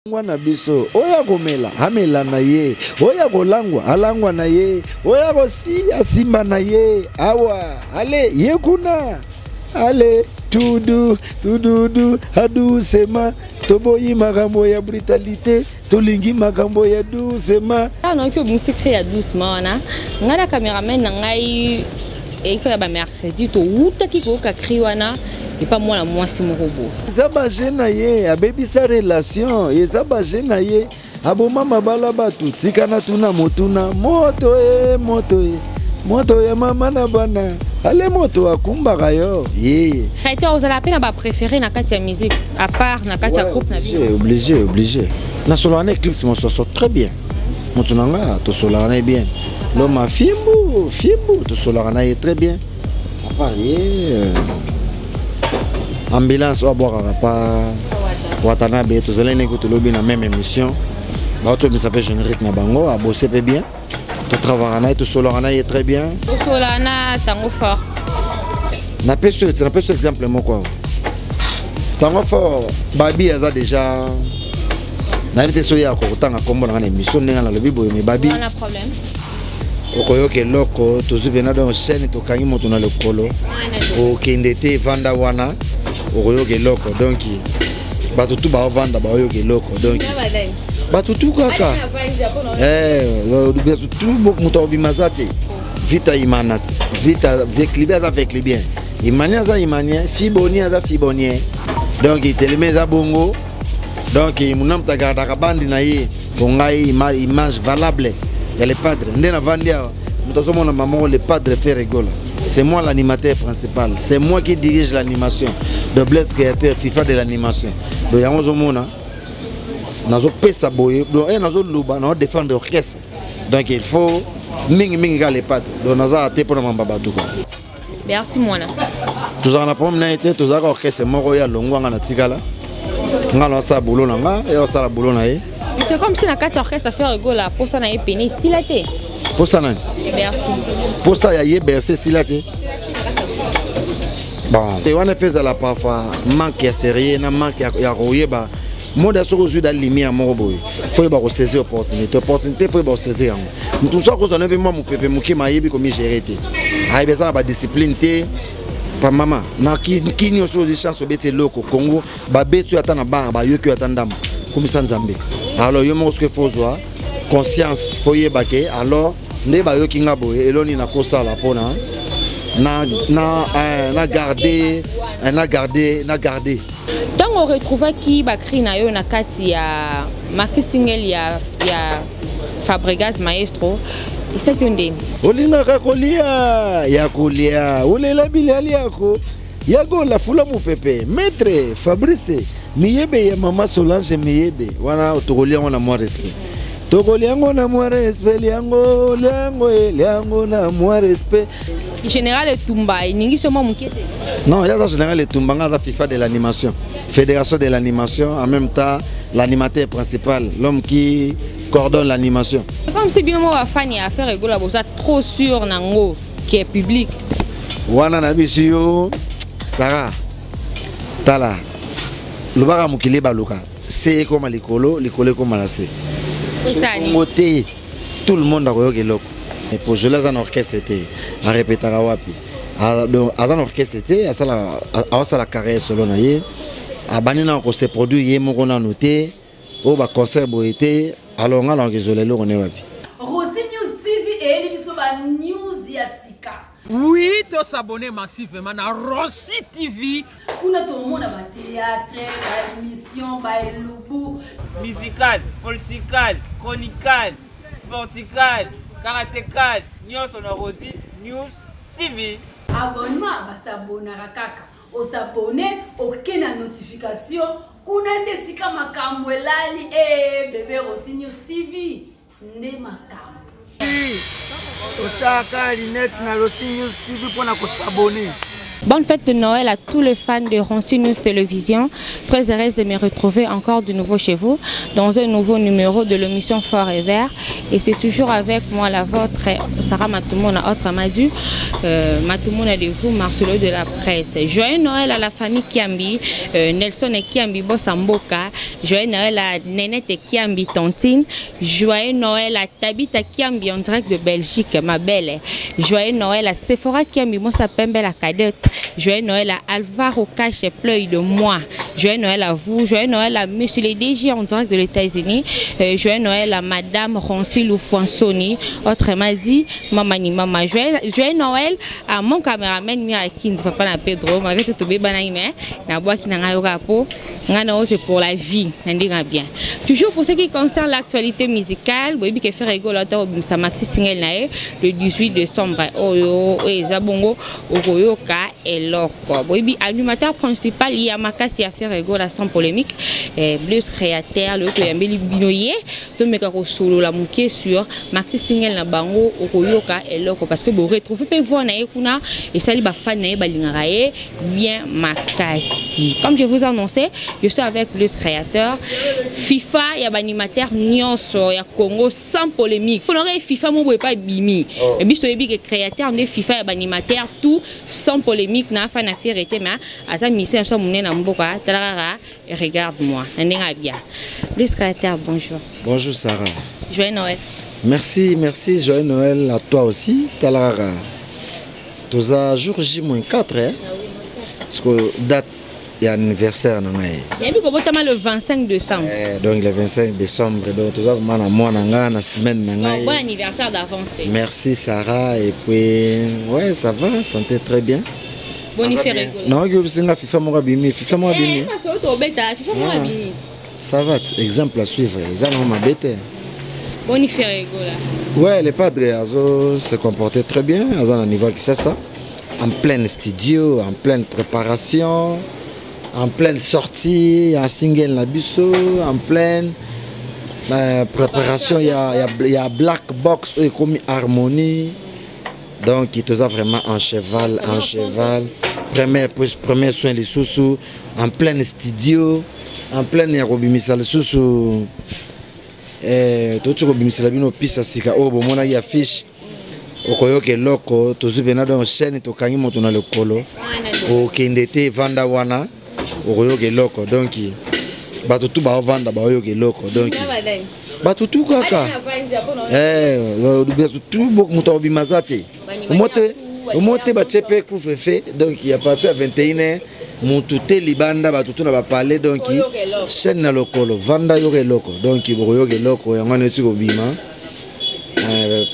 Ngwa na biso oyo akomela amela na ye, oyo akolangwa alangwa na ye, oyo akosi asimba na ye. Awa ale ye kuna ale tudu tududu adusema. Toboyi makambo ya brutalité, tolingi makambo ya doucement. Awa nayoki obimisi cri ya doucement wana, ngai na cameraman na ngai eyaki ya ba mercredi, towutaki koyoka cri wana epa mwana mwasi moko boye. Eza baje na ye abebisa relation, eza baje na ye aboma mabala bato. Tika na tuna motuna moto e moto e moto ya mama na bana ale moto akumbaka yo yeye. Créateur, ozala mpe na ba préféré na kati ya musique à part na kati ya groupe na bino? Obligé, obligé. Nasolaka na Eclipse Mososo très bien, moto na nga tosolaka na ye bien. Loma fimbu fimbu tosolaka na ye très bien. À part ye, ambulance oyo abwakaka pa Watanabe, tozalaki ndenge tolobi na même émission, baotobimisa mpe générique na bango, abose mpe bien. Totravaka na ye, tosolaka na ye très bien. Tosolaka na Tango Fort. Napesi napesi exemple moko awa. Tango Fort babi aza déjà, nayebi te soki ya kotanga nkombo na nga na émission ndenge nalobi boye, me babi wana problème. Okoyoka eloko tozwi mpena. Donc chaîne tokangi moto na lokolo, okende te, evanda wana, okoyoka eloko. Donc bato tu baovanda, baoyoka eloko. Donc bato tu kaka, bato tu, moto akobima aza te. Vita imana, vita veclibien aza veclibien, imani aza imanien, fiboni aza fibonien. Donc telema eza bongo. Donc muna moto agardaka bandi na ye. Po ngai image valable ya Le Padre nde navandi awa, moto azomona mama Le Padre Ferre Gola, c'est moi l'animateur principal, c'est moi qui dirige l'animation de Blaise Créateur, FIFA de l'animation. Donc yango ozomona nazopesa boye, donc nazoloba, nazodéfendre orchestre. Donc il faut mingimingi kaka Le Padre. Donc naza te mpona mamba bato quoi. Merci mwana. Tozalaka na problème na ye te, tozalaka orchestre moko. Oyo alongwa, nga na tikala, nga na osala boulot na nga, ye osala boulot na ye. C'est comme si na kati ya orchestre Ferre Gola, posa na ye pene esila te. Posa nani? Merci. Posa ya ye Bercy esila te. Bon, te wana mpe ezala parfois manque ya sérieux na manque ya koyeba mode ya soki ozwi da lumière moko boye, fo yeba kosaisir opportunité. Opportunité fo yeba kosaisir yango. Moto mosusu akozwa na mpe mwa mopepe moke, ma ayebi komigérer te, ayebi eza na badiscipline te. Pa mama na kini nyonso ozwi chance, obeti eloko Congo, babeti oyo ata na bar, bayoki oyo ata ndambo, kumisa Nzambe. Alors yo moko soki fo ozwa conscience, fo yeba ke alors nde bayoki nga boye, eloni nakosala mpona na garder, na garder, na garder. Ntango oretrouvaki bacri na yo na kati ya maxi single ya Fabregas Maestro, esaki yo ndeni? Olingaka kolia ya kolia, olela biliali yako yagola fula mopepe. Maître Fabrice Miyebe ya mama Solange Miyebe wana, tokolia yango na mwa respect, tokolia yango na mwa respect, liango liango e liango na mwa respect. Général Etumba eningi so mwa moke te? Non, yaza Général Etumba, nga aza FIFA de l'animation, fédération de l'animation, en même temps l'animateur principal, l'homme qui coordonne l'animation. Comme si bino moko bafani ya Ferre Gola boza trop sûr nango qui est public. Wana na biso yo Sara, tala, lobaka mokili baluka se ekoma likolo, likolo ekoma na se. Osani. Bongo te, tout le monde akoyoka eloko. Po Jolie aza na orchestre te, arepetaka wapi? Donc aza na orchestre te, aosala carrière solo na ye, abandi na kose produire ye moko nano te, oyo baconcert boye te. Alors nga na kozwela eloko ne wapi? Rosi News TV eyeli biso ba news ya sika. Oui, tos'abonner massivement na Rossi TV. Kuna tomona bathéâtre, baémission, baelubu. Musical, political, chronical, sportical, karatécal, nyonso na Rosi News TV. Abonnement, basabonaka kaka osabone, oke na notification kuna nde esika makambo elali. E bebe, Rosi News TV nde makambo. Totyaka linete na Rosi News TV mpona kos'abonner. Bonne fête de Noël à tous les fans de Ronsi News Télévision. Très heureuse de me retrouver encore de nouveau chez vous dans un nouveau numéro de l'émission Fort et Vert. Et c'est toujours avec moi la vôtre, Sarah Matumona, autre Amadou, Matumona de vous, Marcelo de la presse. Joyeux Noël à la famille Kiambi, Nelson et Kiambi Bossamboka. Joyeux Noël à Nenette et Kiambi Tantine. Joyeux Noël à Tabitha Kiambi en direct de Belgique, ma belle. Joyeux Noël à Sephora Kiambi, moi ça pembe la cadette. Joyeux Noël à Alvaro Cache Pleuil de moi. Joyeux Noël à vous. Joyeux Noël à Monsieur le DG en direct de l'États-Unis. Joyeux Noël à Madame Ronsi Loufoinsoni. Autrement dit, Maman ni Mama. Joyeux Noël à mon caméraman Mira Kins, papa na Pedro. Ma vie tout bébé na na bois qui n'a pas po. Ngana c'est pour la vie. N'indiga bien. Toujours pour ce qui concerne l'actualité musicale, boyebi ke Ferre Gola ta obimisa maxi single na ye le 18 décembre. Oyo eza bongo okoyoka eloko. Boyebi animateur principal ya makasi ya Ferre Gola sans polémique, plus créateur le to yambeli bino ye to meka ko solola moke sur maxi single na bango okoyoka eloko parce que bo retrouver pe voix na ye kuna esali ba fan na ye balingaka ye bien makasi. Comme je vous annonçais, je suis avec plus créateur FIFA ya animateur nyonso ya Congo sans polémique. Pour le FIFA mon boy pas bimi. Et puis je que créateur de FIFA ya animateur tout sans polémique na fan affaire était mais ata mission so munene na mboka talara regarde-moi. Ndenga bien. Plus créateur, bonjour. Bonjour Sarah. Joyeux Noël. Merci, merci, joyeux Noël à toi aussi. Talara. Toza jour J-4 hein. Parce que date et anniversaire na ngai. Nayebi kobotama le 25 décembre. Donc le 25 décembre, donc toza vraiment na mois na ngai, na semaine na ngai. Donc, bon anniversaire d'avance. Merci Sarah et puis ouais, ça va, santé très bien. Bonne fête rigolo. Non, je vous nga FIFA moko abimi, FIFA moko abimi. Eh, parce que to beta, FIFA moko abimi. Ça va, exemple à suivre. Eza na mabete. Bonne fête rigolo. Ouais, les padres azo se comportaient très bien, azo na niveau qui c'est ça. En plein studio, en pleine préparation, en pleine sortie, en single na biso, en pleine préparation, il y a Black Box et comme harmonie. Donc il est vraiment en cheval, en cheval. Premier soin les sous-sous, en plein studio, en pleine robimisa les sous-sous. Tout ce robimisa la bino pisa sika oh bon mona ya fiche. Okoyoke loko tozwi pena donc chaîne tokangi moto na lokolo. Okende te vanda wana okoyoke loko donc bato tu ba vanda ba oyoke loko donc bato tu kaka bato tu moto obima te omote ba chepe couvre-feu donc il y a partir à 21h moto te libanda bato tu na ba parler donc chaîne na lokolo vanda yoke loko donc bokoyoke loko yango neti kobima.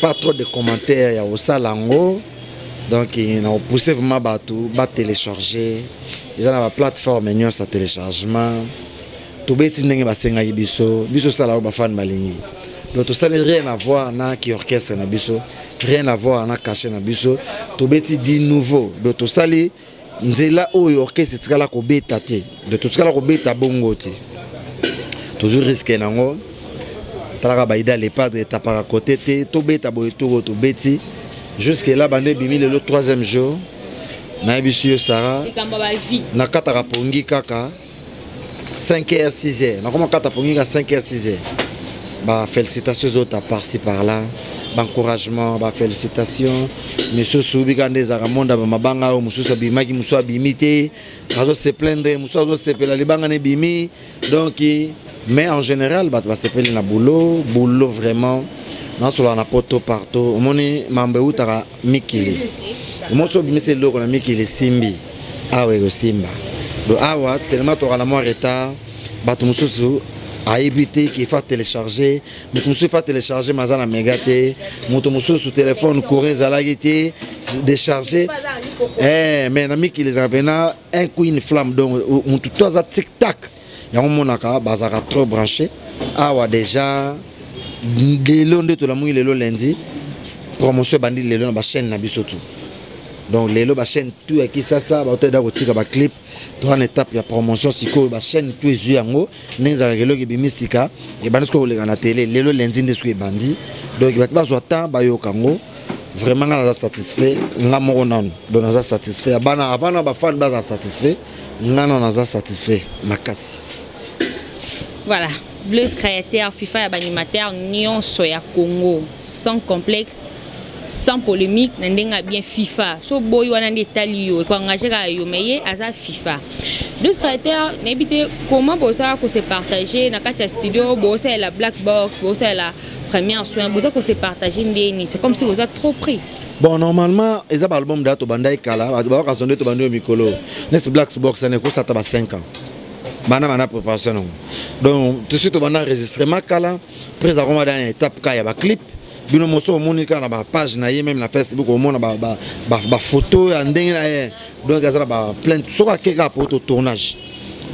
Pas trop de commentaires ya osalango donc on a poussé vraiment bato ba télécharger ils ont la plateforme nyonso ya téléchargement to beti ndenge ba sengaki biso biso sala ba fan balingi donc to sala rien à voir na ki orchestre na biso rien à voir na cachet na biso to beti di nouveau donc to sali nzela oyo orchestre tikala ko beta te donc to tikala ko beta bongo te toujours risque nango talaka baida les padres tapaka côté te to beta boye to to beti jusque là bande bimi le troisième jour na biso yo Sarah na kataka pongi kaka 5h 6h na koma kata pongi ka 5h 6h ba félicitations autres par-ci par-là ba encouragement ba félicitations monsieur Soubi kande zaka monda ba mabanga o mususu abimaki mususu abimi te azo se plaindre mususu azo sepela libanga ne bimi donc mais en général bato basepeli na boulot boulot vraiment nasola na poto partout omoni mambo eutaka mikili omoso obimisi eloko na mikili simbi awa ekosimba donc awa tellement tokala mwa retard bato mosusu ayebi te qu'il faut télécharger moto mosusu faut télécharger maza na méga te moto mosusu téléphone courant ezalaki te décharger mais na mikili ezalaka mpena un coup une flamme donc moto to aza tic tac yango monaka bazaka trop branché awa déjà lelo nde tolamuki lelo lundi promotion ebandi lelo na bachaîne na biso tout donc lelo bachaîne tout ya Kisasa baotoyeda kotika baclip toza na étape ya promotion sikoyo bachaîne tout ezwi yango ndenge ezalaka eloko ebimi sika ebandi sikoyo koleka na télé lelo lundi nde soki ebandi donc bato bazwa temps bayoka yango. Vraiment nga naza satisfait, nga moko nanu. Donc naza satisfait. Ya bana avant na ba fan baza satisfait, nga nanu naza satisfait makasi. Voilà, Blaise créateur, FIFA ya animateur nyonso ya Congo, sans complexe, sans polémique, na ndenge bien FIFA. So boy wana nde etali yo, eko engager ka yo mais ye aza FIFA. Blaise créateur, nayebi te comment boza ko se partager na kati ya studio, bosa la black box, bosa la première soin, boza ko se partager ndeni, c'est comme si boza trop pris. Bon, normalement, eza ba album da to bandai kala, ba ba zonde to bandi mikolo. Neti black box ne ko sata ba 5 ans. Bana bana préparation non. Donc tout de suite bana enregistrement kala, presa koma dans étape ka ya ba clip. Bino moso omoni kaka na ba page na ye même na Facebook omona ba ba ba, ba photo ya ndenge na ye. Donc azala ba plein soka akeka po to tournage.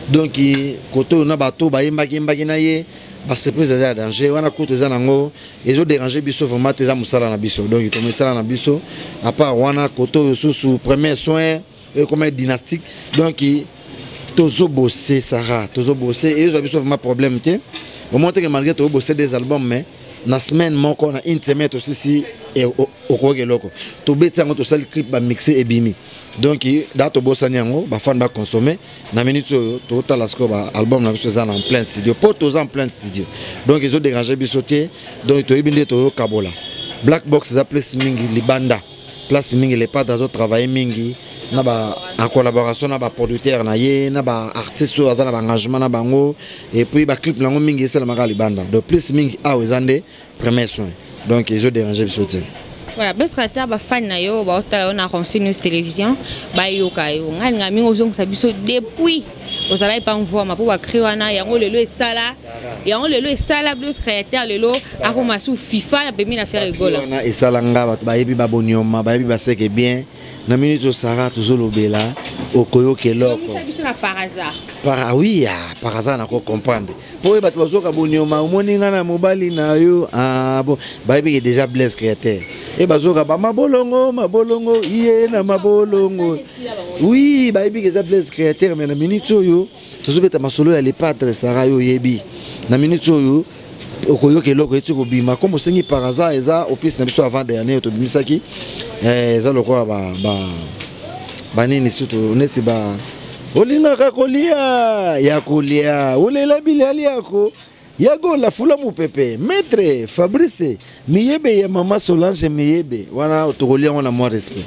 Donc koto na bato ba yembaki yembaki na ye ba surprise eza ya danger wana kutu eza nango ezo déranger biso vraiment te eza mosala na biso. Donc to mosala na biso à part wana koto susu premier soin et comme dynastique. Donc tozo bosser Sarah, tozo bosser et ezo biso vraiment problème te. Au moins que malgré tozo bosser des albums mais na semaine moko na une semaine aussi si et okoke loko. To beti yango to sali clip ba mixer et bimi. Donc da to bosani yango ba fan ba consommer na minute oyo to tala siko ba album na biso eza na en plein studio. Po toza en plein studio. Donc ezo déranger biso te. Donc to yebinde to kabola. Black box eza place mingi libanda. Place mingi les padres azo travailler mingi na ba en collaboration na ba producteur na ye na ba artiste oyo aza na ba engagement na bango et puis ba clip nango mingi esalamaka libanda. Donc plus mingi awa eza nde premier soin. Donc ezo déranger biso te. Voilà, best créateur ba fan na yo ba otala yo na Ronsi News Télévision ba yoka yo. Ngai nga mingo ozongisa biso depuis ozalaki pa mvwama po ba cri wana yango lelo esala. Yango lelo esala Blaise créateur lelo akoma sous FIFA na pemi na faire rigola. Wana esala nga bato bayebi ba bonioma, bayebi ba seke bien. Na minute Sarah tozolobela okoyoka eloko. Zongisa biso na par hasard. Par, oui, ah, par hasard na ko comprendre. Po bato bazoka bonioma, omoni nga na mobali na yo. Ah bon, bayebi ke déjà Blaise créateur. E bazoka ba mabolongo, mabolongo, iye na mabolongo. Oui, bayebi ke eza Blaise créateur mais na minute oyo tozobeta masolo ya le padre Sarah yo yebi. Na minute oyo okoyoka eloko eti kobima comme osengi par hasard eza opus na biso avant dernier tobimisaki. Eza lokola ba, ba, ba nini surtout neti ba olingaka kolia ya kolia olela bilali yako yago la fula mupepe maître Fabrice miyebe ya mama Solange miyebe wana tokolia ngo na mwa respect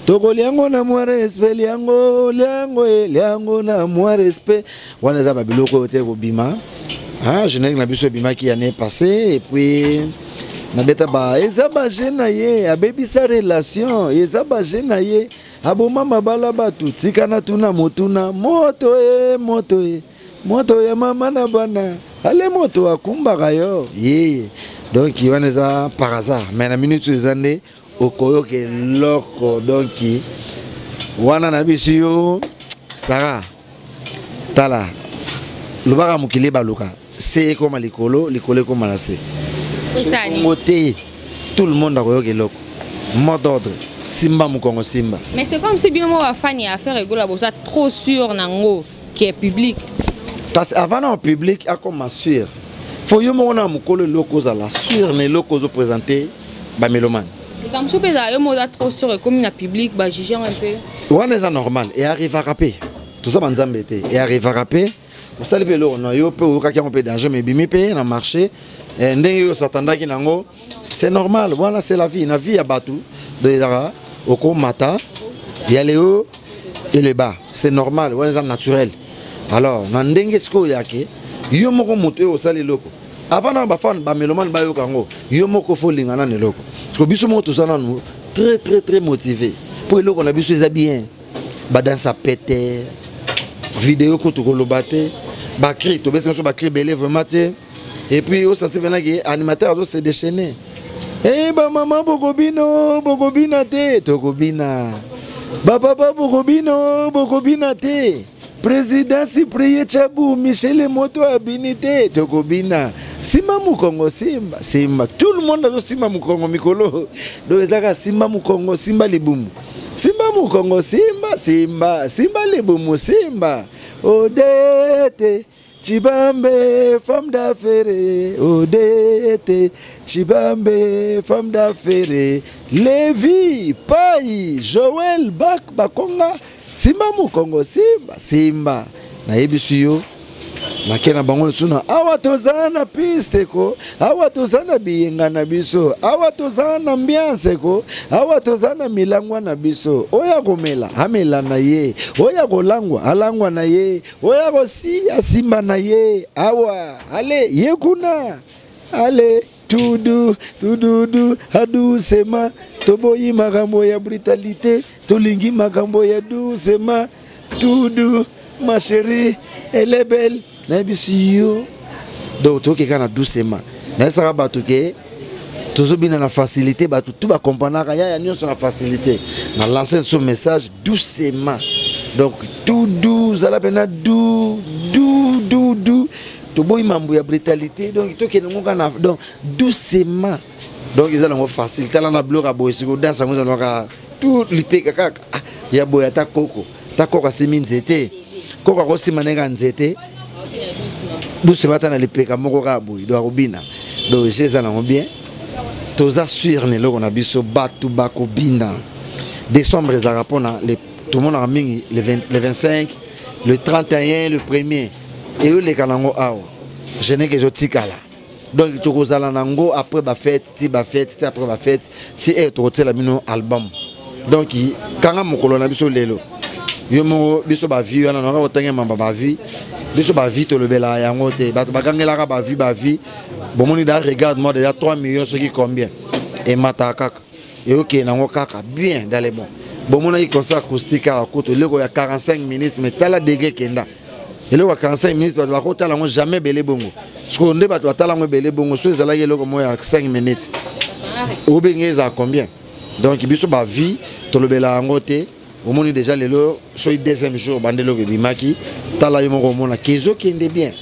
tokolia ngo na mwa respect liango liango e liango na mwa respect wana eza ba biloko oyo te kobima. Ah, générique na biso ebimaki année passée et puis nabeta ba eza ba jeune na ye abebisa relation eza ba jeune na ye aboma mabala batu tika na tuna motuna moto e moto e moto ya mama na bana ale moto akumbaka yo ye. Donc wana eza par hasard mais na minute eza nde okoyoka eloko. Donc wana na biso yo Sarah tala lobaka mokili baluka se ekoma likolo likolo ekoma na se. Osani. Kongo te tout le monde akoyoka eloko mot d'ordre simba mokongo simba. Mais c'est comme si bino mo ba fan ya affaire egola boza trop sûr nango qui est public. Parce avant na public akoma sûr. Faut yo moko na mokolo eloko ozala sûr na eloko ozo présenter ba mélomane. Comme so pesa yo mo oza trop sûr et comme na public ba juger un peu. Wana eza normal et arrivera pe. Toza ba nzambe te et arrivera pe. Osali pe eloko na yo pe oyokaki yango pe danger mais ebimi pe na marché. Ndenge yo s'attendaki nango, c'est normal. Voilà, c'est la vie. Na vie ya batu, donc ezalaka okomata, ya le haut et le bas. C'est normal, wana eza naturel. Alors, na ndenge sikoyo yake, yo moko moto oyo osali eloko. Avant na ba fan, ba mélomane ba yoka yango, yo moko faut linga nanu eloko. Parce que biso moko toza nanu très, très, très motivé. Po eloko na biso eza bien. Ba danse à péter, vidéo ko tokoloba te, ba cri, tobeti biso ba cri belé vraiment te. Et puis au senti maintenant que animateur azo se déchaîner. Eh ba maman bokobino, bokobina te, tokobina. Ba papa bokobino, bokobina te. Président Cyprien Tchabou, Michel Moto abinité, tokobina. Simba Mukongo, Simba, Simba. Tout le monde a Simba Mukongo mikolo. Donc ezaka Simba Mukongo, Simba libumu. Simba Mukongo, Simba, Simba, Simba libumu, Simba. Odete. Chibambe femme d'affaires Odete Chibambe femme d'affaires Levi Pai Joël Bak Bakonga Simba Mukongo Simba Simba nayebisi yo nake na bango lisusu na awa toza na piste ko awa toza na biyenga na biso awa toza na ambiance ko awa toza na milangwa na biso oyo akomela amela na ye oyo akolangwa alangwa na ye oyo akosi asimba na ye awa ale ye kuna ale tudu tududu adusema toboyi makambo ya brutalité tolingi makambo ya dusema tudu ma chérie elle est belle nayebisi yo donc tokeka na doucement nayebisaka bato ke tozobina na facilité bato tu bakompranaka yaya nyonso na facilité na lance so message doucement donc tout doux zala mpena doux doux doux doux toboyi mambo ya brutalité donc tokende ngo kaka donc doucement donc eza nango facile tala na biloko ya boye sikoyo danse yango ezalaka tout lipeka kaka ah, ya boye ata koko ata koko asimi nzete koko akosima ndenge ya nzete doucement ata na lipeka moko kaka boye donc akobina donc je eza nango bien toza sur na eloko na biso bato bakobina décembre ezalaka mpona tomonaka mingi le 25 le 31 le premier eyoleka nango awa geneke ezotikala donc tokozala nango après bafete ti bafete ti après bafete ti e tokotiela bino album donc kanga mokolo na biso lelo yo moko biso bavie wana naka kotange mamba bavie biso bavie tolobelaka yango te bato bagangelaka bavie bavie bomoni da regarde moi déjà 3 millions soki combien emataka kaka eyokende nango kaka bien dans les bon bomonaki concert acoustique awa kutu eloko ya 45 minutes mais tala degré kenda eloko ya 45 minutes bato bakotala yango jamais ebele bongo sikoyo nde bato batala yango ebele bongo so ezalaki eloko moko ya 5 minutes obenge ezala combien donc biso bavie tolobela yango te omoni déjà lelo soki deuxième jour bande eloko ebimaki tala yo moko omona ke ezokende bien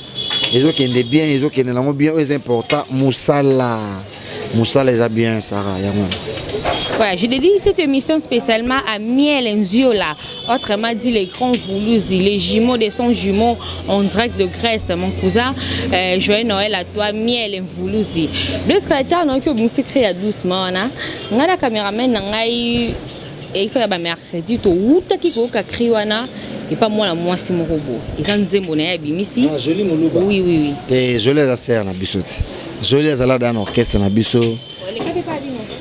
ezokende bien ezokende nango bien oyo eza important mosala mosala eza bien sara yango wana. Voilà, je dédie cette émission spécialement à Miel Nziola, autrement dit les grands Voulouzi, les jumeaux de son jumeau en direct de Grèce, mon cousin. Euh, joyeux Noël à toi, Miel Mvoulouzi. Le secrétaire, donc, vous créé doucement, hein. Nga caméraman, ngai eifaka ba mercredi towutaki koyoka cri wana epa mwana mwasi moko bo eza nzembo na ye abimisi ah, joli moluba oui oui oui te joli aza sere na biso ti joli azala da na orchestre na biso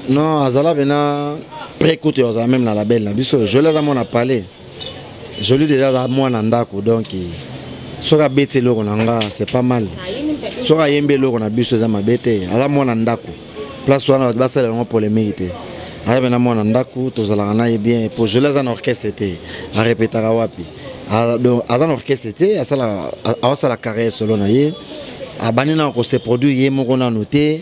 non azala pena près kutu azala meme na label na biso joli aza mwana palais joli déjà aza mwana ndako donc soki abeti eloko na nga c'est pas mal ah, soki ayembi eloko na biso eza mabe te aza mwana ndako place wana bato basala yango polémique te aza mpena mwana ndako tozalaka na ye bien po joli aza na orchestre te arepetaka wapi donc aza na orchestre te aosala carrière solo na ye abandi na kose produire ye moko nanu te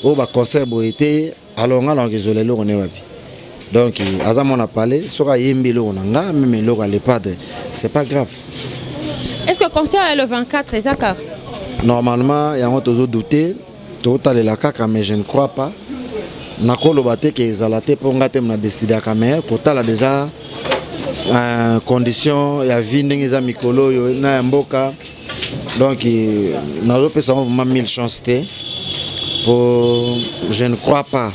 oyo baconcert boye te alors nga nakoki ezola eloko ne wapi donc aza mwana palais soki ayembi eloko na nga meme eloko ya lepadre c'est pas grave. Est-ce que concert ya le 24 eza kaka? Normalement yango tozo douter totalela kaka mais je ne crois pas nakoloba te ke ezala te mpo nga te na décidaka mais kotala déjà euh, condition ya vie ndenge eza mikolo oyo na ya mboka donc euh, nazopesa yango vraiment mille chance te po je ne crois pas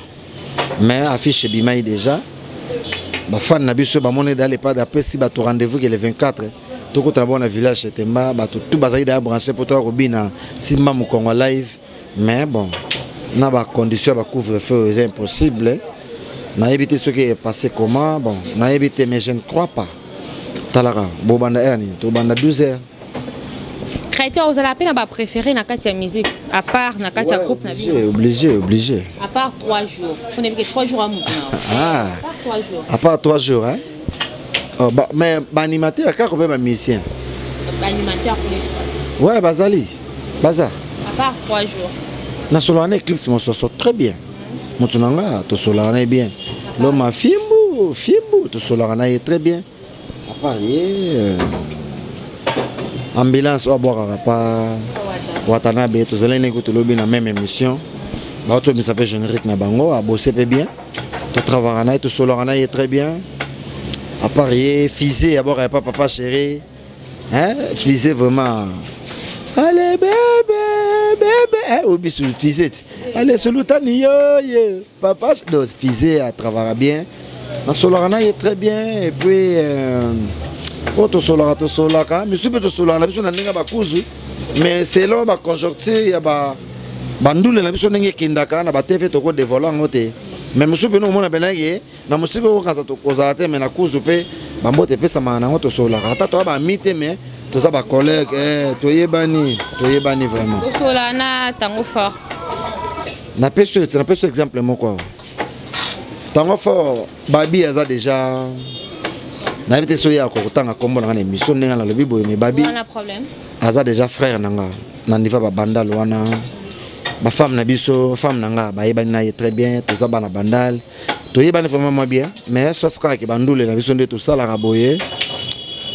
mais affiche ebimai déjà bafane na biso bamoni da lepade apesi bato rendez-vous ke le 24 tokotana bango na village setemba bato tout bazalaki daya branche mpo toya kobina simba mokongo live mais bon na bacondition ya bacouvre feu eza impossible nayebi te soki epasse comment bon nayebi te mais je ne crois pas talaka bobanda heure nini tobanda 12 heures. Créateur ozala mpe na bapréféré na kati ya musique à part na kati ya groupe na bino? Obligé, obligé. À part 3 jours, on que 3 jours à motu na ah. À part 3 jours. À part 3 jours hein? Oh, ba, mais baanimateur kaka mpe bamusicien? Baanimateur plus. Ouais, bazali baza. À part 3 jours. Nasolaka na Eclipse Mososo très bien, moto na nga tosolaka na ye bien, loma fimbu fimbu tosolaka na ye très bien. À part ye euh, ambulance oyo abwakaka pa Watanabe tozalaki ndenge tolobi na même émission baotobimisa mpe générique na bango abose mpe bien, totravaka na ye tosolaka na ye très bien. À part ye Fise abwakaka pa Papa Chéri hein, Fise vraiment Ale bebe bebe eh, obi fise ti ale sulutani yoye papa. Donc fise atravara bien, nasolaka na ye très bien. Et puis oyo tosolaka, tosolaka misu mpe tosolaka na biso na ndenge ya bakuzu, mais selon baconjoncture ya bandule na biso, ndenge ekendaka na batv, tokodévoiler yango te. Mais mosusu mpe omona mpenake na mosika, okokanisa kozala te, mais na kuzu mpe bambote epesamaka nango. Tosolaka, ata toza bami te, mais toza bacollègue, toyebani, toyebani vraiment. Osola na Tango Fort? Napesi exemple moko awa. Tango Fort, babi aza déjà, nayebi te soki yaka kotanga nkombo na nga na émission ndenge nalobi boye, mais babi wana problème. Aza déjà frère na nga na niveau ya babandal wana. Bafemme na biso, femme na nga bayebani na ye très bien. Toza bana Bandal, toyebani vraiment mwa bien, mais sauf kaka ke bandule na biso nde tosalaka boye,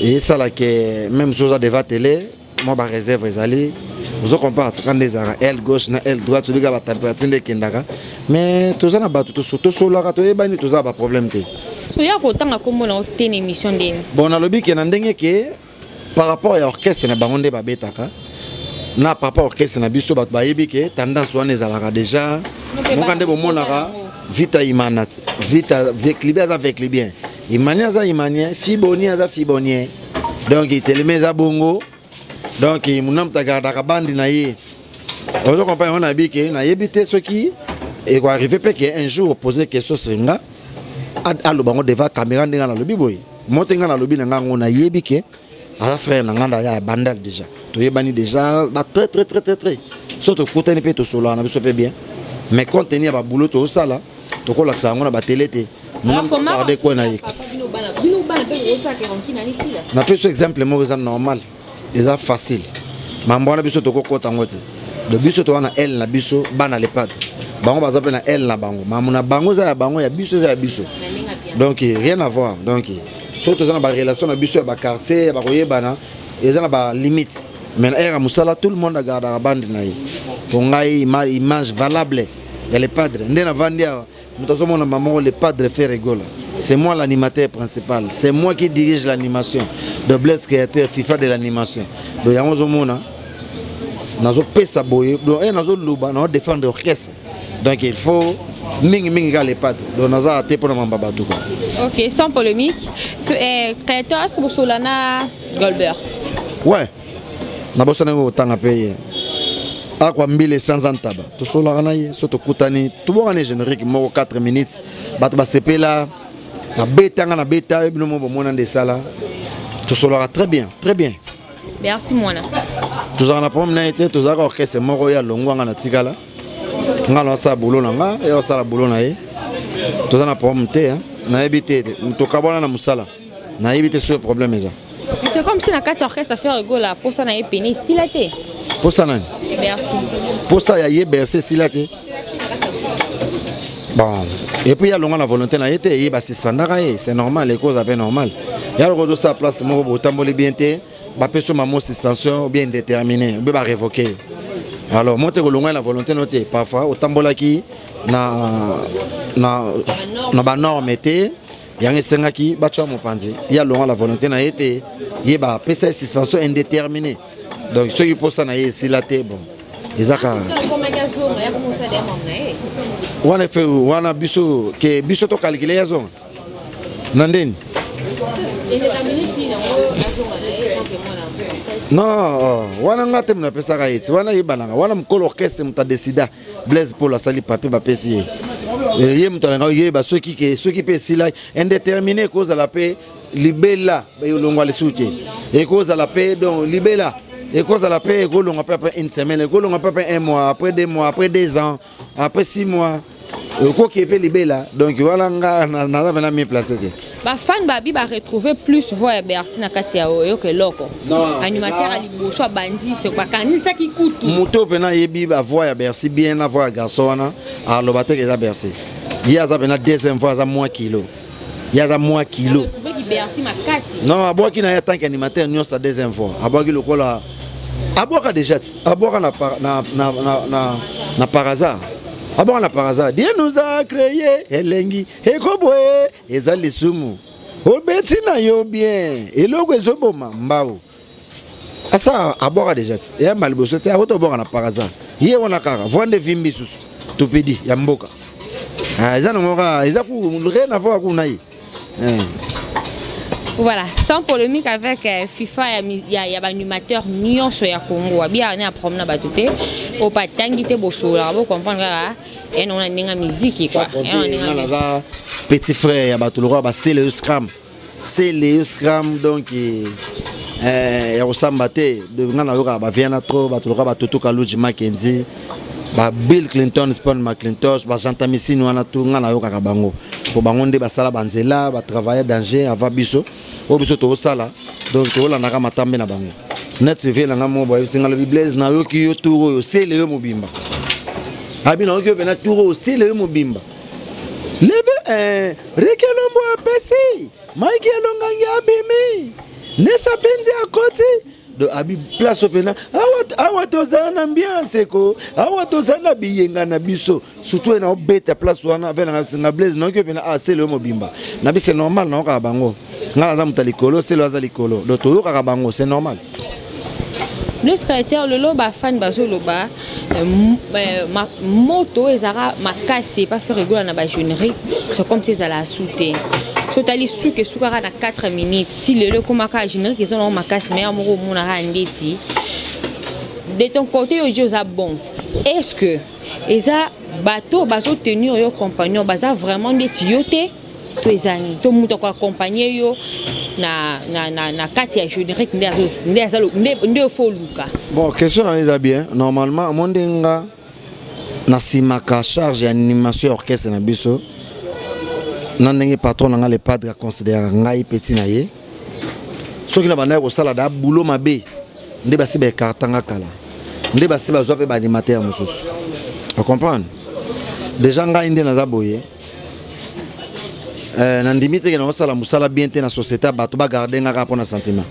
esalaka même so oza devant télé, mwa baréserve ezali, ozo comprendre. Tika nde ezalaka aile gauche na aile droite, tobika batempérature nde ekendaka, mais toza na bato tosolaka, toyebani, toza na baproblème te. Oya kotanga nkombo na yo te na émission ndeni? Bon, nalobi ke na ndenge ke par rapport ya orchestre na bango nde babetaka na par rapport orchestre na biso, bato bayebi ke tendance wana ezalaka déjà. Moka nde bomonaka Vita Imana, Vita Veclibien aza Veclibien, Imanien aza Imanien, Fibonien aza Fibonien. Donc telema eza bongo. Donc muna moto agardaka bandi na ye, ozo comprendre yango. Nayebi ke nayebi te soki ekoarrive mpe ke un jour opose question sur nga, aloba yango devant caméra ndenge nalobi boye. Mo te, nga nalobi na nga yango, nayebi ke aza frère na nga nda ya Bandal déjà, toyebani déjà ba très très très très très. So tokutani mpe, tosolaka na biso mpe bien, mais compte tenu ya baboulot tozosala, tokolakisa yango na batele te. Garde kwe na ye. Bino bana mpe bokosalaka rancune ani sila? Napesi exemple moko eza normal, eza facile. Mambo wana biso tokokɔta yango te. Donc biso toza na aile na biso, bana Le Padre, bango baza mpe na aile na bango. Mambo na bango eza ya bango, ya biso eza ya biso, donc rien à voir. Donc soki toza na barelation na biso ya baquartier ya bakoyebana, eza na balimite, mais na ere ya mosala, tout le monde agardaka bande na ye. Po ngai, image valable ya Le Padre nde navandi awa, moto azomona moko Le Padre Ferre Gola, c'est moi l'animateur principal, c'est moi qui dirige l'animation de Blaise Créateur, FIFA de l'animation. Donc yango ozomona nazopesa boye, donc e nazoloba, nazodéfendre orchestre. Donc il faut mingimingi kaka Le Padre, donc naza te mpona mamba bato quoi. Ok, sans polémique, Créateur, est ce que bosola na Goldberg? Ouais, nabosana kotanga mpe ye akwa mbila esanza ntaba. Tosolaka na ye so tokutani, tobongani générique moko 4 minutes, bato basepela, nabetanga, nabeta bino mo bomona nde esala. Tosolaka très bien, très bien. Merci mwana. Tozalaka na problème na ye te. Tozalaka orchestre moko, ye alongwa, nga na tikala, nga na osala boulot na nga, ye osala boulot na ye. Toza na problème te. Nayebi te, tokabwana na mosala, nayebi te soki problème eza. C'est comme si na kati ya orchestre Ferre Gola, posa na ye pene esila te. Posa nani? Merci. Posa ya ye Bercy esila te. Bon, et puis alongwa na volonté na ye te, ye basuspendaka ye, c'est normal, ekoza mpe normal. Ya loko tosala place moko botamboli bien te, bapesi mamo suspension ou bien indéterminé ou bien barévoqué. Alors mo te kolongwa na volonté no te, parfois otambolaki na banorme te, yango esengaki batya mopanzi. Ye alongwa na volonté na ye te, ye bapesa ye suspension indéterminée. Donc soki mposa na ye esila te, bon, eza kaka wana efe wana. Biso ke biso tocalculer ye azonga na ndeni? Non, oh, wana nga te napesaka ye ti wana yebanaka wana mokolo orchestre moto adécida. Blaise Paul asali papier, bapesi ye. Ye moto alanga yeba soki ke soki mpe esila indéterminé, ekozala mpe libela, elongwa lisusu te, ekozala mpe donc libela, ekozala mpe ekolongwa mpe après une semaine, ekolongwa mpe après un mois, après 2 mois, après 2 ans, après 6 mois, okoki mpe libela. Donc wana nga naza mpena mieux placé te. Bafan babi baretrouve plus voix ya Bercy na kati ya oyoka eloko. Animateur ya liboso abandi, bakanisaki kutu. Moto mpena ayebi bavoix ya Bercy bien na voix ya garçon wana, aloba teke eza Bercy. Ye aza mpena deuxième voix, aza mwa kilo, ye aza mwa kilo. Non, abwaki na ye tant qu'animateur nyonso ya deuxième voix, abwaki lokola abwaka déjà ti abwaka na par hasard, abwaka na par hasard. Dieu nous a créé elengi ekoboye, eza lisumu obeti na yo bien, eloko ezoboma mbao. Asa abwaka déjà ti eyamba liboso te, akoti obwaka na par hasard ye wana kaka voi nde vimbi susu topedi ya mboka. Ah, eza nango kaka eza ku rien à voir kuna ye. Eh. Voilà, sans polémique avec FIFA ya ya animateur nyonso ya Congo. Abia na problème na bato te. O patangi te bosola, bo comprendre kaka et non na ndinga musique quoi. Nga naza petit frère ya bato lokola ba Sele Scram. Sele Scram donc ya kosamba te. Nga nayokaka ba viana trop bato lokola ba Toto Kaluji Mackenzie, ba Bill Clinton, Spawn McClintosh, ba Jantamisine wana tout nga nayokaka bango. Po bango nde basala banzela, ba travailler danger avant biso. Oyo biso tozosala, donc tozolandaka matambe na bango. Net vie na nga moko boyebisi nga lobi Blaise nayoki yo tour oyo sele yo mobimba. Abi nayoki yo pena tour oyo sele yo mobimba. Leve Rikelombo apesi, Mike Elongangi abimi, Nesha Pindi akoti. Donc abi place pena awa awa tozala na ambiance ko, awa tozala na biyenga na biso. Surtout na obeta place wana avec na singa Blaise nayoki pena ah sele yo mobimba. Na bi c'est normal na oka bango. Nga naza moto ya likolo, sele aza likolo. Donc toyokaka bango, c'est normal. Le créateur lelo ba fan bazoloba moto ezara makasi pas faire rigoler na ba générique, c'est comme si ezala souté. So tali suke sukaka na 4 minutes ti lelo ekomaka générique ezona makasi mais moko omonaka ndeti. De ton côté oyo oza bon, est-ce que eza bato bazo tenir yo compagnon baza vraiment ndeti yo te to ezani to mutu ko accompagner yo na kati ya générique nde azo nde aza nde nde faut luka. Bon, question na eza bien. Normalement monde nga na simaka charge ya animation ya orchestre na biso. Na ndenge patron na nga le padre a considérer ngai petit na ye. Soki na bandaki kosala da boulot mabe nde basi ba écartanga kala. Nde basi bazwa pe ba animateur mosusu. Vous comprenez? Déjà ngai nde naza boye. Nandimi te ke naosala mosala bien te na société ya bato bagarde nga kaka mpona sentiment.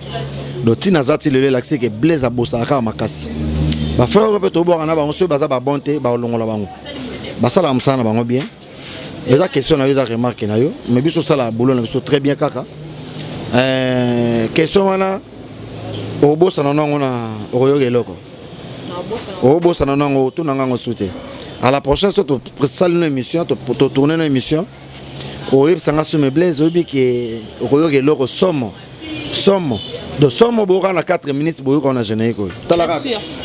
Donc ntina aza ti lelo elakisi ke Blaise abosaka kaka makasi. Ba frère oyo mpe tobwaka na bango soki baza ba bon te baolongola bango. Basalaka mosala na bango bien. Eza question na yo, eza remarque na yo, mais biso osala boulot na biso très bien kaka. Question wana obosana nango na okoyoka eloko. Obosana nango otuna ngango su te. À la prochaine fois, tu sali nos émissions, tu tourner nos émissions. Oyebisa nga sume Blaise, oyebi ke okoyoka eloko somo. Somo. Donc somo boyoka na 4 minutes boyoka na générique oyo. Talaka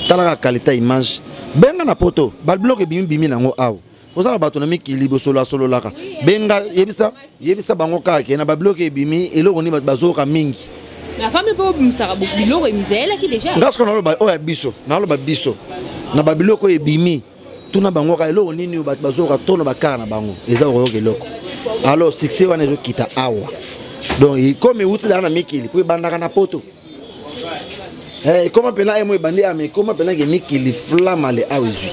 talaka qualité image. Benga na poto, ba bloc ebimi bimi nango awa. Ozala bato na mikili bosolo asololaka. Benga yebisa yebisa bango kaka ke na ba bloc ebimi eloko ni bato bazoyoka mingi. Mais afami mpe obimisaka biloko emizelaki déjà. Nga sikoyo naloba oyo ya biso, naloba biso. Na ba biloko oyo ebimi, tuna bango kaka eloko nini oyo bato bazoyoka to na bakara na bango, eza koyoka eloko. Alors succès wana ezokita awa. Donc comme euti na mikili, po ebandaka na poto. Ekoma mpena emo ebandi awa, mais ekoma mpena ke mikili flamme ale awa ezwi.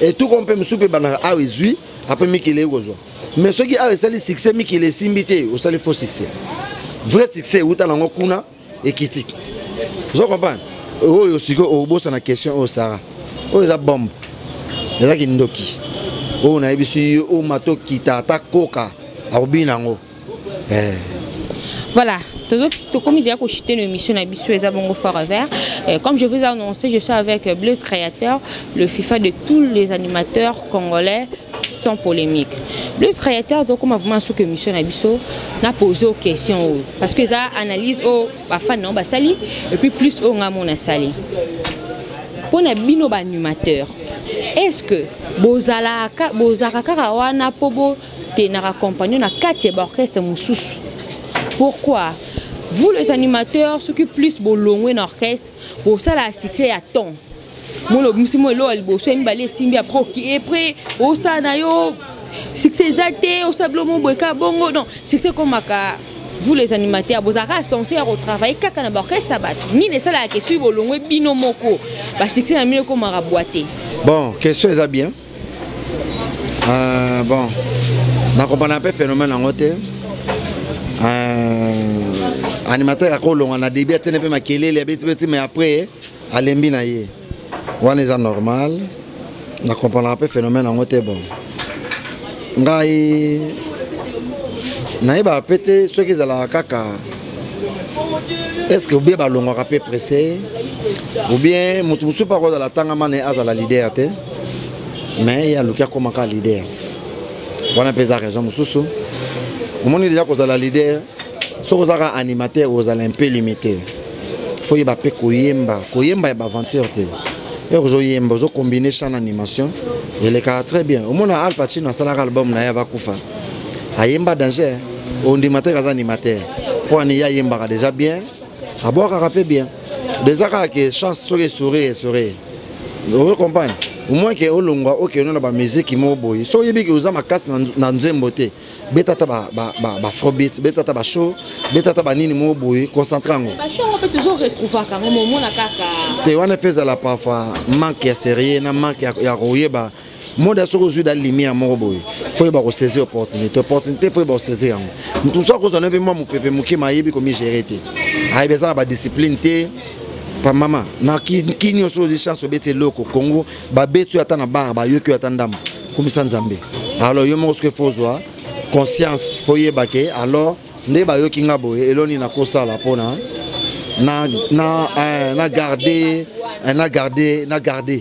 Et tout comme mpe mosusu mpe ebandaka awa ezwi, après mikili ekozwa. Mais soki awa esali succès, mikili esimbi te, osali faux succès. Vrai succès euta nango kuna ekiti. Ozo comprendre? Oyo sikoyo obosana question oyo Sarah. Oyo eza bombe. Eza kindoki. Oyo nayebisi yo, oyo mato kita ata koka akobina yango. Voilà. Comme déjà que j'étais une émission à Bissou et Zabongo Forever. Comme je vous ai annoncé, je suis avec Blaise Créateur, le FIFA de tous les animateurs congolais sans polémique. Blaise Créateur, donc, on a vraiment su que mission à Bissou n'a posé aux questions. Parce que ça analyse au fan non basali et puis plus au ngamon a sali. Pour na bino ba animateur, est-ce que bozalaka bozalaka kaka wana pobo te na accompagner na kati ya orchestre mususu? Pourquoi vous les animateurs, ceux qui plus bolongwe na orchestre, bosala succès à temps. Molo musimo lo liboso mbale simbi après qui après osala yo succès zate osablo mo boka bongo non succès comme aka vous les animateurs vous avez censé retravailler kaka na orchestre bat ni ne sala ke si bolongwe bino moko ba succès na mino comme raboiter. Bon, question eza bien. Bon, na comprendre un peu phénomène en côté. Animateur à kolonga na début atene pe makelele ya beti beti mais après alembi na ye. Wana eza normal. Na comprendre un peu phénomène en côté bon. Ngai nayeba pe te soki ezalaka kaka Est ce que obie balongwaka mpe presse ou bien moto mosusu mpe akozala atangama na ye azala leader te, mais ye aluki akomaka leader wana mpe eza raison mosusu. Omoni deja kozala leader, soki ozalaka animateur, ozala un peu limité. Fo yeba mpe koyemba, koyemba ya baaventure te. Ere ozoyemba, ozocombine chant na animation, elekaka très bien. Omona Al Pacino asalaka album na ye, avakufa, ayemba danger. Ondima te aza animateur mpo ani ye ayembaka déjà bien, abwakaka mpe bien. Déjà kaka ke chance soki esourire, esourire, ozo comprendre. Au moins ke olongwa, okende na bamusike moko boye. Soki oyebi ke oza makasi na nzembo te, beta ata baafrobeat, beta ata bashow, beta ata banini moko boye, concentre yango. Bashow yango mpe tozo retrouvaka yango, momona kaka. Te, wana mpe ezala parfois manque ya sérieux na manque ya koyeba mode. Soki ozwi da lumière moko boye, fo yeba kosaisir opportunité. Opportunité, fo yeba kosaisir yango. Moto mosusu akozwa mpe mwa mopepe moke, ma ayebi komigérer te, ayebi eza na badiscipline te. Pa mama na kini nyonso, ozwi chance, obeti eloko, Kongo babeti oyo, ata na bar bayoki oyo, ata ndambo, kumisa Nzambe. Alors yo moko soki fo ozwa conscience, fo yeba ke alors nde bayoki nga boye, eloni nakosala mpona na garder, na garder.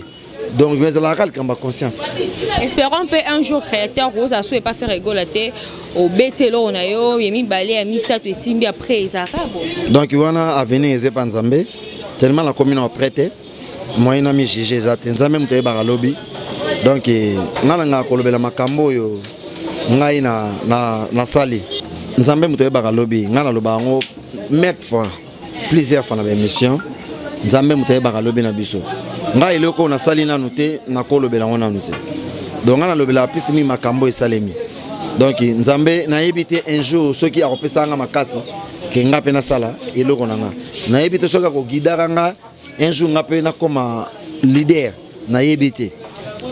Donc ezalaka likambo ya conscience. Espérons mpe un jour créateur ozala so epa Ferre Gola te, obeti eloko na yo ya mibale, ya misato, esimbi, après ezalaka boye. Donc wana avenir eza epa Nzambe. Tellement nakomi na prêt te, moyen na mi juge eza te. Nzambe moto ayebaka lobi. Donc ngai na ngai kolobela makambo oyo ngai nasali, Nzambe moto ayebaka lobi. Ngai naloba yango maintes fois, plusieurs fois na baémission. Nzambe moto ayebaka lobi na biso. Ngai eloko oyo nasali nanu te, nakolobela yango nanu te. Donc ngai nalobelaka mpisi mingi makambo esalemi. Donc Nzambe, nayebi te un jour soki akopesa nga makasi ke nga mpe nasala eloko na nga. Nayebi te soki akoguidaka nga un jour nga mpe nakoma leader, nayebi te.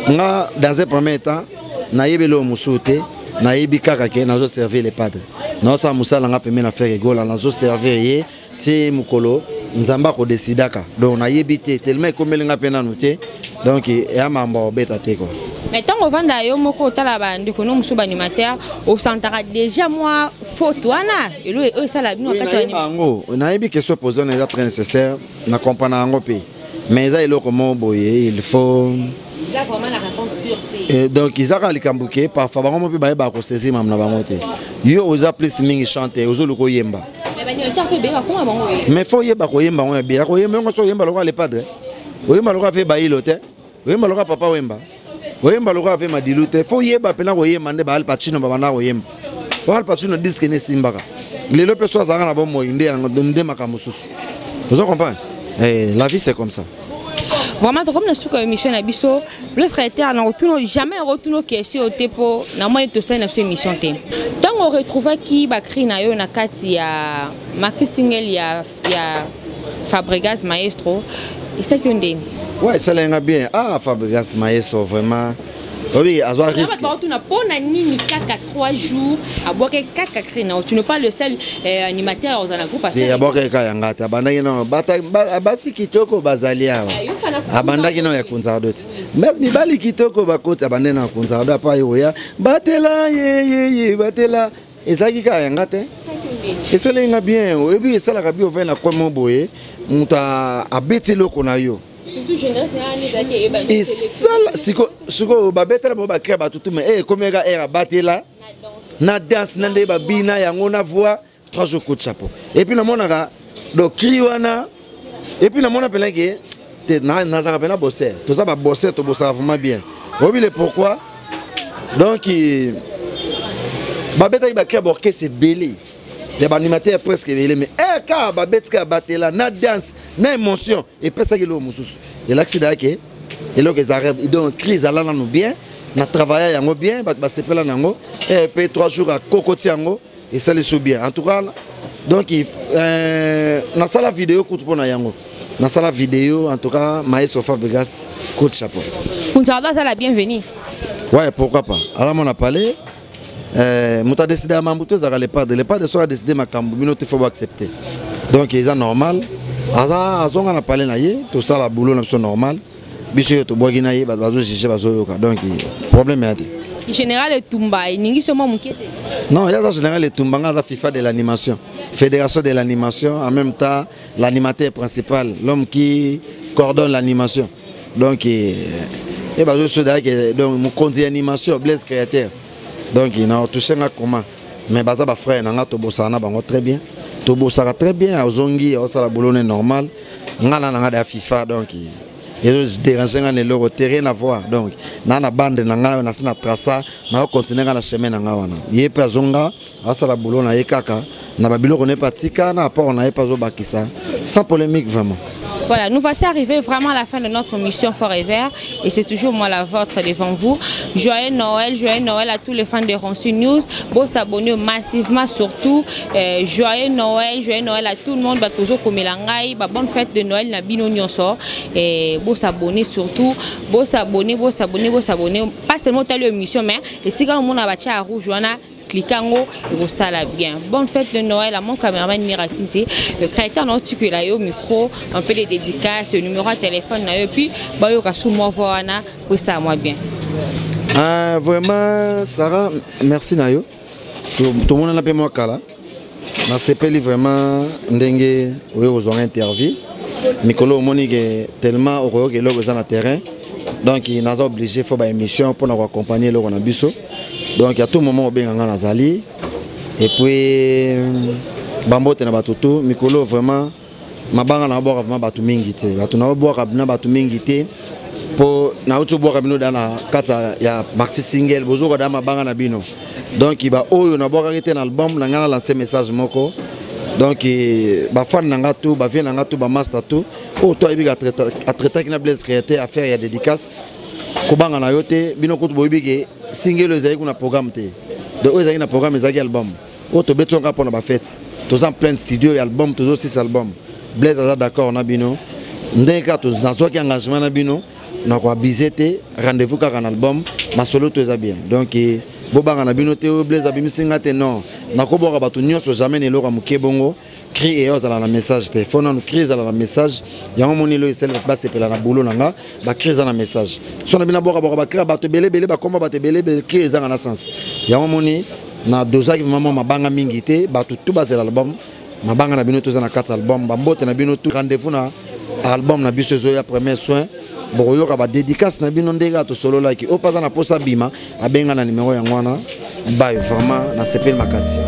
Nga dans un premier temps nayebi eloko mosusu te, nayebi kaka ke nazoservir le padre, nazosala mosala nga pembe na Ferre Gola, nazoservir ye ti mokolo Nzambe akodesidaka. Donc nayebi te, tellement ekomeli nga mpe nanu te. Donc eya mambo akobeta te quoi. Mais ntango ovanda yo moko, otala bandeko no mosusu baanimateur, osantaka déjà mwa faute wana, elo oyo esala bino na kati ya Yango nayebi, question posé wana eza très nécessaire, na comprendre yango mpe, mais eza eloko moko boye, il faut Eza vraiment na réponse sûre te. Donc eza kaka likambo ke parfois bango mo mpe bayebaka kosaisir mamu na bango te. Yo oza plus mingi chante, ozoluka oyemba. Mais baanimateur mpe ebeyaka koma bango oye. Mais fo oyeba koyemba yango ya bien. Koyemba yango, so oyemba lokola le padre, oyemba lokola fe bayilo te, oyemba lokola papa Wemba, oyemba lokola fe Madilu te. Fo oyeba mpena koyemba nde baal Pacino babanda koyemba. Po Al Pacino disque ne esimbaka lelo mpe so azalaka na bomoi nde yango nde makambo mosusu. Ozo comprendre? Eh, la vie, c'est comme ça. Vraiment, tokomi na suka ya émission na biso. Plus créateur na kotuna, jamais na kotuna question te, mpo na moi tosali na biso émission te. Ntango oretrouvaki bacri na yo na kati ya maxi single ya Fabregas Maestro, esalaki yo ndeni? Ouais, esalenga bien. Ah, Fabregas Maestro, vraiment obi azwa risque. Bato baotuna mpo na nini kaka 3 jours abwaki kaka cri na yo. Tu n'es pas le seul animateur ozala na groupe. Te, abwakaki kaka yanga te. Abandaki nano basi kitoko bazali awa, abandaki nano ya Kunzardo ti mibali kitoko bakoti, abandaki nano ya Kunzardo, apa oya batela yeyeye batela. Ezalaki kaka yanga te. Esaleli nga bien. Oyebi, esalaka bi ovai na coin mo boye, moto abeti eloko na yo. Esala sikoyo babetela bango, bacri bato tu, mais ekomi kaka aire abatela na danse na nde babina yango na voix. 3 jours, coup de chapeau. Et puis namonaka donc cri wana, et puis namona mpena ke te nazalaka mpena bosser. Toza babosser, tobosaka vraiment bien. Oyebi le pourquoi? Donc babetaki bacri ya baorchestre ebele, ya baanimateur presque ebele, mais kaka babeti kaka batela na danse na émotion, epesaki eloko mosusu, elakisi daya ke eloko eza rêve. Donc cri ezala nanu bien na travailla yango bien, bato basepela na yango mpe 3 jours akokoti yango, esali so bien en tout cas. Donc nasala video kutu mpo na yango, nasala video. En tout cas, maestro Fabregas, coup de chapeau. Kunzardo aza la bienvenue. Ouais, pourquoi pas. Ala mona palais, moto adécide ya mambo to ezalaka le padre. Le padre soki adécide makambo, bino te, fo boaccepte. Donc eza normal, aza azonga na palais na ye, tosala boulot na biso normal. Biso oyo tobwaki na ye, bato bazojuge, bazoyoka. Donc problème ya te. Général Etumba eningi so mwa moke te. Non, ye aza Général Etumba, nga aza FIFA de l'animation, fédération de l'animation, en même temps l'animateur principal, l'homme qui coordonne l'animation. Donc e bazosodake, donc mokonzi ya animation, Blaise Créateur. Donc na touche nga comment? Mais baza bafrère na nga, tobosaka na bango très bien, tobosaka très bien. Azongi, aosala boulot ne normal. Nga na nga da FIFA, donc ezo dérange nga na eloko te, rien à voir. Donc na bande na nga, nasi na traça, naocontinue nga na chemin na nga wana. Ye mpe azonga, asala boulot na ye kaka na babiloko na ye mpe atika na apport na ye mpe azobakisa, sans polémique vraiment. Voilà, nous voici arrivés vraiment à la fin de notre mission Forever et c'est toujours moi la vôtre devant vous. Joyeux Noël à tous les fans de Ronsu News. Bon s'abonner massivement surtout. Joyeux Noël à tout le monde. Bah, toujours comme bah, bonne fête de Noël na bino nyonso. Et bon s'abonner surtout. Bon s'abonner, bon s'abonner, bon s'abonner. Pas seulement telle émission, mais et si quand on a à rouge, on a cliquer et bien. Bonne fête de Noël à mon caméraman Mira Kinzi, le créateur na otikela yo micro, un peu de dédicace, numéro de téléphone na yo, puis bayoka sous moi wana pour ça moi bien. Ah, vraiment Sarah, merci na yo. Tout le monde a mwa kala. Nasepeli vraiment ndenge oyo kozwanga interview. Mikolo omoni ke tellement okoyoka eloko eza na terrain, donc naza obligé fo baémission mpona koaccompagne eloko na biso. Donc à tout moment obenga nga, nazali. Et puis bambote na bato tu. Mikolo vraiment mabanga na obwaka vraiment bato mingi te, bato na obwaka na bato mingi te, mpo nauti obwaka bino da na kati ya maxi single, bozoka da mabanga na bino. Donc baoyo nabwakaki te na album na ngai, na lance message moko. Donc bafan na nga tu, bavie na nga tu, bamaster tu oyo to ayebi atraitaki na Blaise Créateur affaire ya dédicace, kobanga na yo te. Bino kutu boyebi ke single ezalaki kuna programme te. Donc oyo ezalaki na programme ezalaki album oyo tobeti kaka mpona bafete. Toza en plein studio ya album, tozosisa album. Blaise aza d'accord na bino ndenge kaka nazwaki engagement na bino na koabize te. Rendez-vous kaka na album, masolo to eza bien. Donc bobanga na bino te oyo Blaise abimisi nga te. Non, nakobwaka bato nyonso jamais na eloko ya moke bongo. Cri eyo azala na message te, fo nanu cri ezala na message. Yango moni elo esali bato basepela na boulot na nga. Bacri eza na message. So na bino abwakabwaka bacri ya bato ebelebele, bakomba bato ebelebele, cri ezanga na sens. Yango moni na dosaki vraiment mwa mabanga mingi te. Bato tu bazela album, mabanga na bino toza na kati ya album. Bambote na bino tu, rendez-vous na album na biso ezoya, premier soin. Bokoyoka badédicace na bino ndenge kaka tosololaki. Oyo mpe aza na posa bima, abenga na nimero yango wana. Bayo vraiment nasepeli makasi.